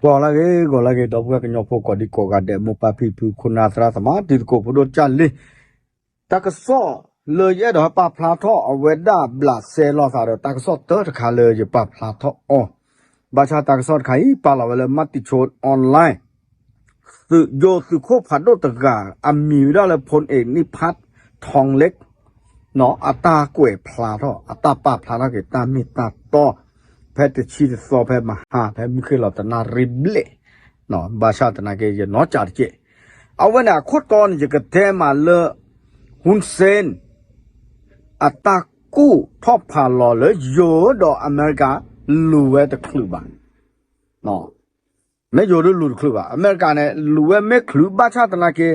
ဂီၤလၢအဂ့ၤ ဂီၤလၢအဂ့ၤ ဒီပုၢ်ဝဲၢ်ကညီဖိကိးဒံကိးဂၤဒဲး မိၢ်ပၢ်ဖံဖု ခိၣ်နၢ်သရၣ်သမါ တံၤသကိးဖိဒိၣ်ကၢ်လံ, တၢ်ကစီၣ်လၢယအဲၣ်ဒိးဟဲပာ်ဖျါထီၣ်အဝဲဒၣ်ဘျးစဲလိာ်သးဒီး တၢ်ကစီၣ်တၢတခါလၢယပာ်ဖျါထီၣ်အီၤ, ဘၣ်ဆၣ်တၢ်ကစီၣ်တခါအံၤ ပာ်လီၤဝဲလၢ မၤတံၤဆိ online သုးယိၤသုးခိၣ်ဖးဒိၣ်တဂၤ အမံၤဝဲဒၣ်လၢ ဖိအ့းနံၣ်ဖး ထီလ့း အတၢ်ကွဲးဖျါထီၣ် အတၢ်ပာ်ဖျါထီၣ်က့ၤတၢ်မ့ၢ်တၢ်တီ ဖဲတဆံတသီ ဖဲမဟါ ဖဲမုၢ်ဃ့ၢ်လီၤတနၣ်ရံၣ်ဘျဲၣ်, ဘၣ်ဆၣ်သနာ်က့ ယနီၢ်ကၠးတက့ၢ်. အဝဲန့ၣ်အခိၣ်တီန့ၣ် ယကတဲမးလၢ Hun Sen အတၢ်ကူၣ်ထီၣ်ဖးလီၤလၢယိၤဒီးအမဲရကၤ လူၤဝဲတချုးဘၣ် မ့ၢ်ယိၤဒုလူၤတချုးဘၣ်, အမဲရကၤန့ၣ် လူၤဝဲမ့ၢ်ချုးဘၣ်ဆၣ်သနာ်က့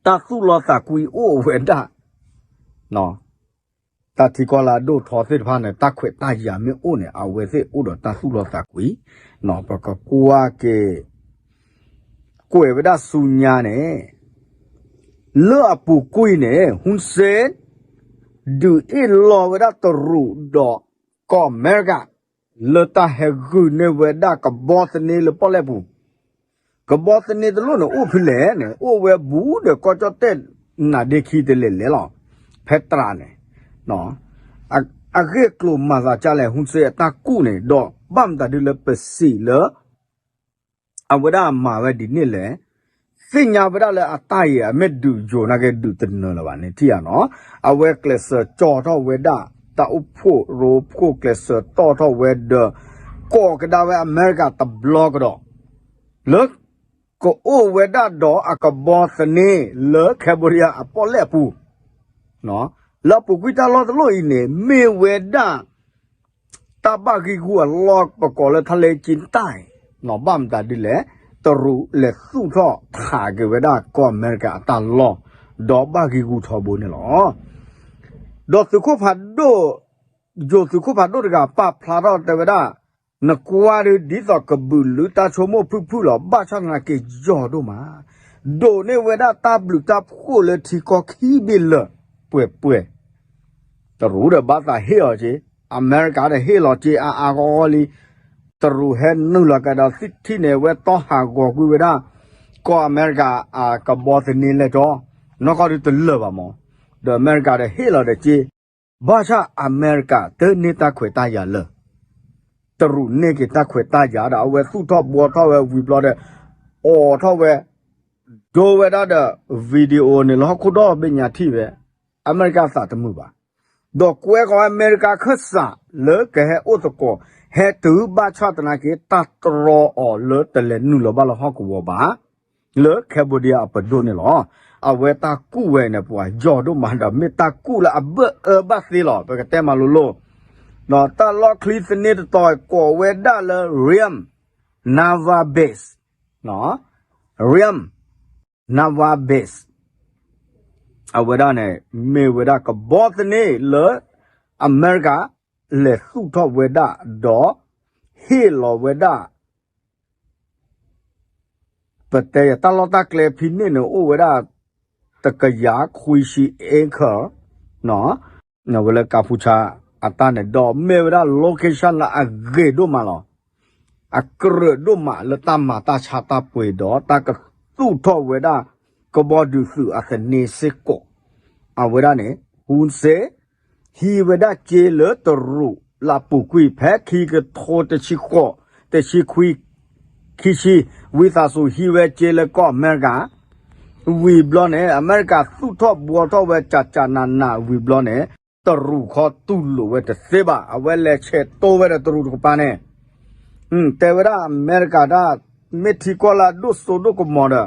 တၢ်သူၣ်လီသးကွံအိၣ်ဝဲဒၣ်, တၢ်ထံကီၢ်လၢအဒိၣ်ထီသ့ၣ်တဖၣ်န့ၣ် တၢ်ခွဲးတၢ်ယာ်မ့ၢ်အိၣ်န့ၣ် အဝဲသ့ၣ်အိၣ်ဒီးတၢ်သူၣ်လီသးကွံ, ပကကွၢ်က့ၤ ကွဲးဝဲဒၣ်ဆူညါန့ၣ် လၢအပူၤကွံာ်န့ၣ် Hun Sen ဒုးအ့ၣ်လိာ်ဝဲဒၣ်တရူးဒီးကီၢ်အမဲရကၤ လၢတၢ်ဟဲဂုာ်န့ၢ်ဝဲဒၣ်ကဘီသန့လၢပီၣ်လဲၣ်ပူၤ, ကဘီသန့တလိၣ်န့ၣ် အိၣ်ဖဲလဲၣ်န့ၣ် အိၣ်ဝဲဘူးဒီးကီၢ်ကၠီၣ်တဲၣ်နးဒ့ခံတလဲၤလဲၤလီၤ, ဖဲတြၤန့ၣ် အဂ့ၢ်ကျိၤမၤသးဒ်လဲၣ် Hun Sen အတၢ်ကူၣ်န့ၣ် ဒီးဘၣ်မတၤဒုလၢပစံးလၢ အဝဲဒၣ်မၤဝဲဒ်န့ၣ်လဲၣ်, သ့ၣ်ညါဝဲဒၣ်လၢအတၢ်အံၤ အမ့ၢ်ဒုးယိၤနာ်က့ဒုးတနၢၤလၢၤဘၣ်န့ၣ် ထံၣ်ဧါနီၤ, အဝဲကျဲးစၢးကၠီထီၣ်ဝဲဒၣ် တၢ်အိၣ်ဖှိၣ်ရိဖှိၣ်ကျဲးစၢးတီၣ်ထီၣ်ဝဲဒီး ကိးကဒါဝဲအမဲရကၤတဘျီကဒီး လၢ ကအိၣ်ဝဲဒၣ်ဒီးအကဘီသန့လၢ Cambodia အပီၣ်လဲၣ်အပူၤ, လၢအပူၤကွံာ်တၢ်လီၢ်တလီၢ်အံၤန့ၣ် မ့ၢ်ဝဲဒၣ် တၢ်ဘၣ်ဂံၢ်ဂူာ်အလီၢ်ပကိးလၢ ထါလဲကၠံတၢ် ဘၣ်မတၤဒ်လဲၣ်, တရူးလဲၤသူၣ်ထီၣ်ထးက့ၤဝဲဒၣ်ကီၢ်အမဲရကၤအတၢ်လီၢ်, ဒီးဘၣ်ဂံၢ်ဂူာ်ထီဘိန့ၣ်လီၤ. ဒီးသုးခိၣ်ဖးဒိၣ်, ယိၤသုးခိၣ်ဖးဒိၣ်တဂၤပာ်ဖျါထီၣ်တဲဝဲဒၣ်, နကွၢ်ဒ် ဒ်သိးကဘုးလုၢ်တၢ်ဆိကမိၣ်ဖုၣ်ဖုၣ်လီၤ, ဘၣ်ဆၣ်သနာ်က့ယီၤဒိၣ်မး, ဒိးန့ၢ်ဝဲဒၣ်တၢ်ဘျုးတၢ်ဖှိၣ်လၢထံကီၢ်ခံဘ့ၣ်လၢာ်ပှဲၤပှဲၤ တရူးဒီးဘၣ်သးဟ့ၣ်အီၤက့ၤ, အမဲရကၤဒီးဟ့ၣ်လီၤက့ၤအါအါဂီၢ်ဂီၢ်လံ, တရူးဟဲနုာ်လီၤကဒီးထံၣ်န့ၣ် ဝဲတီဟးဂီၤကွံာ်ဝဲဒၣ် ကီၢ်အမဲရကၤအကဘီသန့လဲၣ်ဒီး, နီၢ်ကီၢ်ဒုတလၢာ်ဘၣ်မး, ဒီးအမဲရကၤဒီးဟ့ၣ်လီၤဒီးက့ၤ, ဘၣ်ဆၣ်အမဲရကၤတန့ၢ်တၢ်ခွဲးတၢ်ယာ်လၢာ် တရူးန့ၢ်က့ၤတၢ်ခွဲးတၢ်ယာ်ဒီး အဝဲသူၣ်ထီၣ်ဘှီထီၣ်ဝဲဝံၤဘျီဒီး အိးထီၣ်ဝဲ ဒိဝဲဒၣ်ဒီး video န့ၣ်လၢဟီၣ်ခိၣ်ဒီဘ့ၣ်ညါထံၣ်ဝဲ, အမဲရကၤသးတမုာ်ဘၣ်, ဒီးကွဲဃီၤအမဲရကၤခၢၣ်စးလၢကဟဲအိၣ်သကိး ဟဲတုၤဘၣ်ဆၣ်သနာ်က့ တၢ်တြီအီၤလၢတလဲၤနုာ်လီၤဘၣ်လၢဟီၣ်ကဝီၤဘၣ် လၢ Cambodia အပဒိၣ်န့ၣ်လီၤ. အဝဲတၢ်ကူၣ်ဝဲန့ၣ် ပှၤယီၤဒိၣ်မးဒီး မ့ၢ်တၢ်ကူၣ်လၢအဘၢၣ်အၢဘၣ်သ့လီၤ. ပကတဲမးလိၤလိၤ, ဒီးတၢ်လီၢ်ချံသန့တတီၤ ကိးဝဲဒၣ်လၢ Ream Naval Base, Ream Naval Base အဝဲဒၣ်န့ၣ် မ့ၢ်ဝဲဒၣ်ကဘီသန့လၢ အမဲရကၤ လဲၤသူၣ်ထီၣ်ဝဲဒၣ်ဒီး ဟ့ၣ်လီၤဝဲဒၣ် ပတဲယၤ တၢ်လီၢ်တၢ်ကျဲဖဲန့ၣ်န့ၣ် အိၣ်ဝဲဒၣ် တကယၤခွံဆံ acre ဝဲလၢကၣ်ဖူဆါအတၢ်န့ၣ် ဒီးမ့ၢ်ဝဲဒၣ် location လၢအဂ့ၤဒိၣ်မးလီၤ. အကြၢးဒိၣ်မးလၢတၢ်မၤတၢ်ဆါတၢ်ပှ့ၤဒီး တၢ်ကသူၣ်ထီၣ်ဝဲဒၣ် ကဘီဒုးသုးအသန့စ့ၢ်ကီး အဝဲဒၣ်န့ၣ် ဟူစ့ ဟံးဝဲဒၣ်စ့လၢတရူးလၢအပူၤကွံာ် ဖဲခံကထိတဆံဃိး တဆံခွံ ခံဆံ ဝံသးစူၤဟံးဝဲစ့လၢကီၢ်အမဲရကၤ ဝံၤဘျီန့ၣ် အမဲရကၤသူၣ်ထီၣ်ဘှီထီၣ်ဝဲကၠးကၠးနးနးဝံၤဘျီန့ၣ် တရူးခီတူၢ်လိာ်ဝဲတသ့ဘၣ် အဝဲလဲၤဆဲးတိဝဲဒီးတရူးတကပၤန့ၣ် တဲဝဲဒၣ်အမဲရကၤဒၣ် မ့ၢ်ထံကီၢ်လၢအဒိၣ်စိဒိၣ်ကမီၤဒီး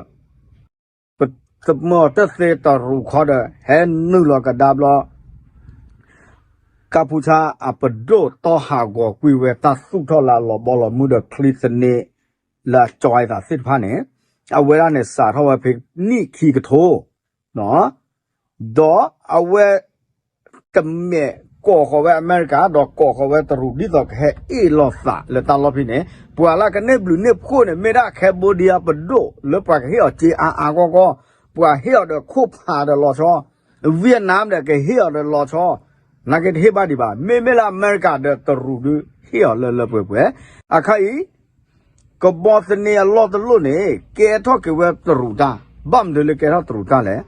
ပသမၢတသ့တရူးခီဒီး ဟဲနုာ်လီၤကဒါဘျီ ကၣ်ဖူဆါအပဒိၣ်တီဟးဂီၤကွံာ်ဝဲတၢ်သူၣ်ထီၣ်လၢအလီၤဘီလီၤမုၢ်ဒီးချံသန့ လၢအကၠီသးသ့ၣ်တဖၣ်န့ၣ် အဝဲဒၣ်န့ၣ်စးထီၣ်ဝဲဖဲနံၣ်ခံကထိ ဒီးအဝဲ တမ့ၢ်ကိးဃီၤဝဲအမဲရကၤ ဒီးကိးဃီၤဝဲတရူး ဒ်သိးကဟဲအ့ၣ်လိာ်သးလၢတၢ်လီၢ်ဖဲန့ၣ် ပှၤလၢကန့ၢ်ဘျုးန့ၢ်ဖှိၣ်န့ၣ် မ့ၢ်ဒၣ် Cambodia ပဒိၣ်လၢပှၤကဟ့ၣ်အီၤစ့အါအါဂီၢ်ဂီၢ် ပှၤဟ့ၣ်အီၤဒီးခိၣ်ဖးဒီးလီၤဆီ Vietnam ဒီးကဟ့ၣ်အီၤဒီးလီၤဆီ နာ်က့တဟ့ၣ်ဘၣ်ဒံးဘၣ် မ့မ့ၢ်လၢအမဲရကၤဒီးတရူးဒုးဟ့ၣ်အီၤလၢလၢပှဲၤပှဲၤ အခါအံၤ ကဘီသန့အလီၢ်တလီၢ်န့ၣ် ကဲထီၣ်က့ၤဝဲတရူးတၢ်, ဘၣ်မနုၤလၢကဲထီၣ်တရူးတၢ်လဲၣ်.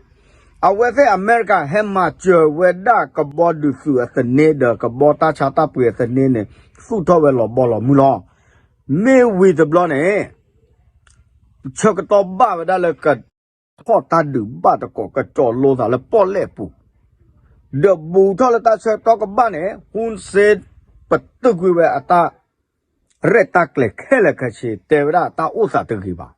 အဝဲသ့ၣ်အမဲရကၤဟဲမၤစၢၤဝဲဒၣ်ကဘီဒုးသုးအသန့ဒီး ကဘီတၢ်ဆါတၢ်ပှ့ၤအသန့န့ၣ် သူၣ်ထီၣ်ဝဲလီၤဘီလီၤမုၢ်လီၤ. မ့ၢ်ဝံၤတဘျီန့ၣ် ဆၢကတီၢ်ဘၣ်ဝဲဒၣ်လၢက ထီၣ်တၢ်ဒုးဘၣ်သကိး ကကၠီလိသးလၢပီၣ်လဲၣ်ပူၤ, ဒီးဘူးထီၣ်လၢတၢ်ဆၢကတီၢ်ကဘၣ်န့ၣ် ဟူစ့ ပတုာ်ကွံာ်ဝဲအတၢ် ရဲၣ်တၢ်ကျဲၤခဲလၢာ်ခဲဆ့ တဲဝဲဒၣ်တၢ်အိၣ်သးတဂ့ၤဘၣ်.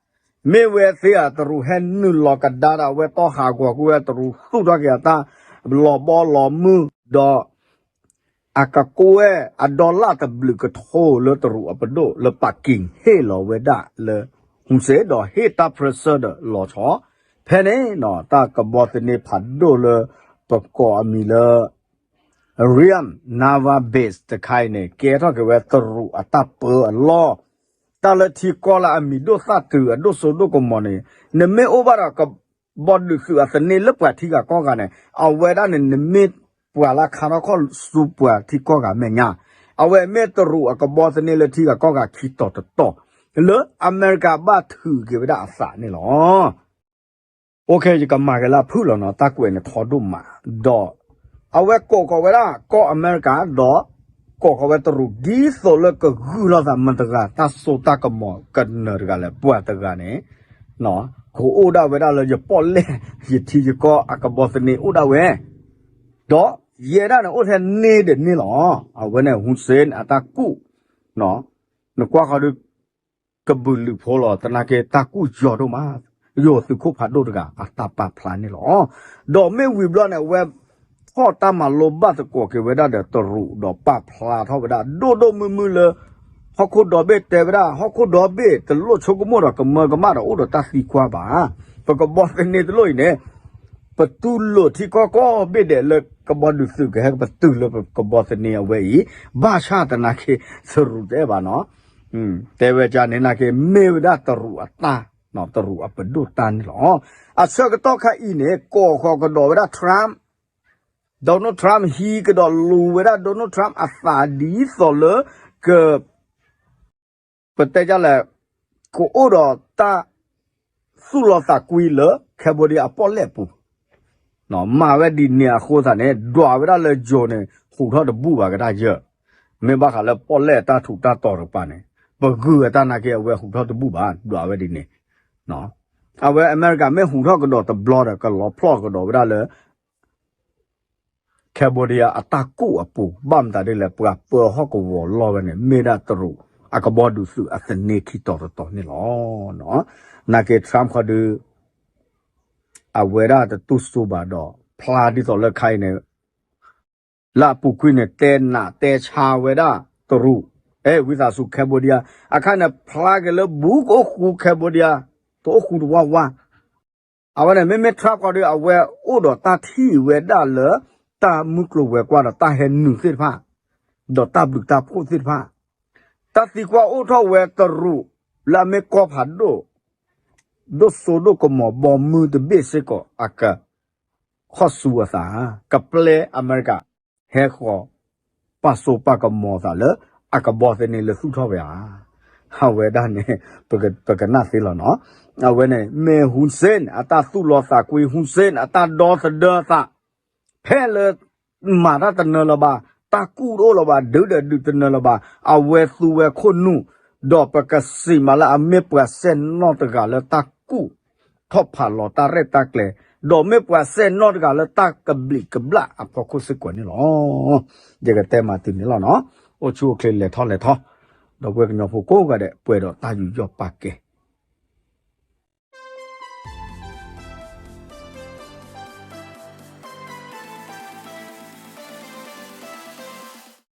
မ့ၢ်ဝဲသ့ၣ်အတရူးဟဲနုာ်လီၤကဒါဒီး အဝဲတီၢ်ဟးဂီၤကွံာ်ဝဲတရူး သူၣ်ထီၣ်က့ၤအတၢ်လီၤဘီလီၤမုၢ်ဒီး အကကွဲၢ်အဒီလၣ်တဘျုးကထိလၢတရူးအပဒိၣ်လၢ Peking ဟ့ၣ်လီၤဝဲဒၣ်လၢ ဟူစ့ ဒီးဟ့ၣ်တၢ် pressure ဒီးလီၤဆီ. ဖဲန့ၣ်နီၤ တၢ်ကဘီသန့ဖးဒိၣ်လၢ ပကိးအမံၤလၢ Ream Naval Base တခါအံၤန့ၣ် ကဲထီၣ်က့ၤဝဲတရူးအတၢ်ပၢအလီၢ်, တၢ်လၢထံကီၢ်လၢအမံၤဒိၣ်သၣ်တုၤအဒိၣ်စိဒိၣ်ကမီၤန့ၣ် နမ့ၢ်အိၣ်ဘၣ်ဒီးကဘီဒုးသုးအသန့လၢပှၤထံဂၤကီၢ်ဂၤန့ၣ် အဝဲဒၣ်န့ၣ် နမ့ၢ်ပှၤလၢခါထီၣ်ခီၣ်ဆူပှၤထံကီၢ်ဂၤမဲာ်ညါ, အဝဲမ့ၢ်တရူးအကဘီသန့လၢထံဂၤကီၢ်ဂၤခံတီၤတတီၤ လၢအမဲရကၤဘၣ်ထုးက့ၤဝဲဒၣ်အသးန့ၣ်လီၤ. ယကမၤက့ၤလၢအဖုၣ်လီၤနီၤ တၢ်ကွဲးန့ၣ်ထီဒိၣ်မး, ဒီးအဝဲကိးဃီၤဝဲဒၣ်ကီၢ်အမဲရကၤ ဒီးကိးဃီၤဝဲတရူး ဒ်သိးလၢကဂုာ်လိာ်သးမတၤတဂၤ တၢ်စိတၢ်ကမီၤကနၢၤတဂၤလဲၣ် ပှၤတဂၤန့ၣ် ကအိၣ်ဒၣ်ဝဲဒၣ်လၢယပီၣ်လဲၣ် ယထံယကီၢ်အကဘီသန့အိၣ်ဒၣ်ဝဲ, ဒီးယဲဒၣ်န့ၣ်အိၣ်ထဲန့ၣ်ဒၣ်န့ၣ်လီၤ. အဝဲန့ၣ် ဟူစ့ အတၢ်ကူၣ် နကွၢ်ဃီဒီး ကဘုးလုးဖိလီၤ သနာ်က့တၢ်ကူၣ်ယီၤဒိၣ်မး, ယိၤသုးခိၣ်ဖးဒိၣ်တဂၤအတၢ်ပာ်ဖျါန့ၣ်လီၤ. ဒီးမ့ၢ်ဝံၤဘျီန့ၣ် အဝဲထီၣ်တၢ်မၤလိဘၣ်သကိးက့ၤဝဲဒၣ်ဒီးတရူး ဒီးပာ်ဖျါထီၣ်ဝဲဒၣ် ဒိၣ်ဒိၣ်မုၢ်မုၢ်လၢ ဟီၣ်ခိၣ်ဒီဘ့ၣ်တဲဝဲဒၣ် ဟီၣ်ခိၣ်ဒီဘ့ၣ်တလိၣ်ဆိကမိၣ်ဒီးကမၢကမၣ်ဒီးအိၣ်ဒီးတၢ်သံကွၢ်ဘၣ်. ပကဘီသန့တလိၣ်အံၤန့ၣ် ပတူၢ်လိာ်ထံကီၢ်ကိးဘ့ၣ်ဒဲးလၢကဘီဒုးသုးကဟဲကပတုာ်လၢပကဘီသန့အဝဲအံၤ, ဘၣ်ဆၣ်သနာ်က့ တရူးတအဲၣ်ဘၣ်နီၤ, တဲဝဲဒ်န့ၣ်သနာ်က့ မ့ၢ်ဝဲဒၣ်တရူးအတၢ်, တရူးအပဒိၣ်တၢ်န့ၣ်လီၤ. အဆၢကတီၢ်ခါအံၤန့ၣ် ကိးဃီၤကဒီးဝဲဒၣ် Trump, Donald Trump ဟံးကဒီးလူၤဝဲဒၣ် Donald Trump အသးဒ်သိးလၢ က ပတဲဒ်လဲၣ်, ကအိၣ်ဒီးတၢ်သူၣ်လီၤသးကွံလၢ Cambodia အပီၣ်လဲၣ်ပူၤ, မၤဝဲဒ်န့ၣ်အဃိသတးန့ၣ် ဒွးဝဲဒၣ်လၢယိၤန့ၣ် ဟူးထီၣ်တဘူၣ်ဘၣ်ကဒါယၢၢ်, မ့ၢ်ဘၣ်ဃးလၢပီၣ်လဲၣ်အတၢ်ထူးတၢ်တီၤတကပၤန့ၣ် ပဂုာ်အတၢ်နာ်က့ အဝဲဟူးထီၣ်တဘူၣ်ဘၣ် ဒွးဝဲဒ်န့ၣ်, အဝဲအမဲရကၤမ့ၢ်ဟူးထီၣ်ကဒီးတဘျီဒီး ကလီၤဖျီၣ်ကဒီးဝဲဒၣ်လၢ Cambodia အတၢ်ကူၣ်အပူၤ ဘၣ်မတၤဒ်လဲၣ် ပှၤပၢဟီၣ်ကဝီၤလီၢ်ဝဲန့ၣ် မ့ၢ်ဒၣ်တရူး အကဘီဒုးသုးအသန့ခံတီၤတတီၤန့ၣ်လီၤ. နာ်က့ Trump ခီဒု အဝဲဒၣ်တတူၢ်စိဘၣ်ဒီး ဖျါဒ်သိးလၢခါအံၤန့ၣ် လၢအပူၤကွံာ်န့ၣ် တဲနးတဲဆါဝဲဒၣ်တရူး, အဲ ဝံသးစူၤ Cambodia အခါန့ၣ် ဖျါက့ၤလၢဘူးကအိၣ်ဃူ Cambodia တအိၣ်ဃူတဝါဝါ အဝဲန့ၣ် မ့မ့ၢ် Trump ခီဒု အဝဲအိၣ်ဒီးတၢ်ထံၣ်ဝဲဒၣ်လၢ တၢ်မုၢ်ကျိၤဝဲၤကွာ်ဒီးတၢ်ဟဲနုာ်သ့ၣ်တဖၣ်, ဒီးတၢ်ဘျုးတၢ်ဖှိၣ်သ့ၣ်တဖၣ်, တၢ်သံကွၢ်အိၣ်ထီၣ်ဝဲတရူး လၢအမ့ၢ်ကီၢ်ဖးဒိၣ် ဒိၣ်စိဒိၣ်ကမီၤဘီမုၢ်တဘ့ၣ်စ့ၢ်ကီး အက ခီၣ်ဆူအသး, ကပျဲအမဲရကၤ ဟဲဃီၤ ပာ်စိပာ်ကမီၤသးလၢ အကဘီသန့လၢသူၣ်ထီၣ်ဝဲဧါ. အဝဲဒၣ်န့ၣ် ပကနၣ်သ့လီၤနီၤ. အဝဲန့ၣ် မ့ၢ် Hun Sen အတၢ်သူၣ်လီသးကွံ Hun Sen အတၢ်ဒီသဒၢသး ဖဲလၢ မၤတၢ်တနၢၤလၢၤဘၣ်, တၢ်ကူၣ်တအိၣ်လၢၤဘၣ်, ဒုးဒီးဒုးတနၢၤလၢၤဘၣ်, အဝဲသူဝဲခိၣ်နူာ်, ဒီးပကစံးမးလၢအမ့ၢ်ပှၤစဲၣ်နီၣ်တဂၤလၢတၢ်ကူၣ်ထီၣ်ဖးလီၤတၢ်ရဲၣ်တၢ်ကျဲၤ, ဒီးမ့ၢ်ပှၤစဲၣ်နီၣ်တဂၤလၢတၢ်ကဘျံးကဘျၣ်အဖီခိၣ်စ့ၢ်ကီးန့ၣ်လီၤ. ယကတဲမၤတုၤန့ၣ်လီၤနီၤ. အိၣ်ဆူၣ်အိၣ်ချ့လဲၤထီၣ်လဲၤထီ, ဒီပုၢ်ဝဲၢ်ကညီဖိကိးဂၤဒဲး ပှဲၤဒီးတၢ်ယူးယီၣ်ပာ်ကဲ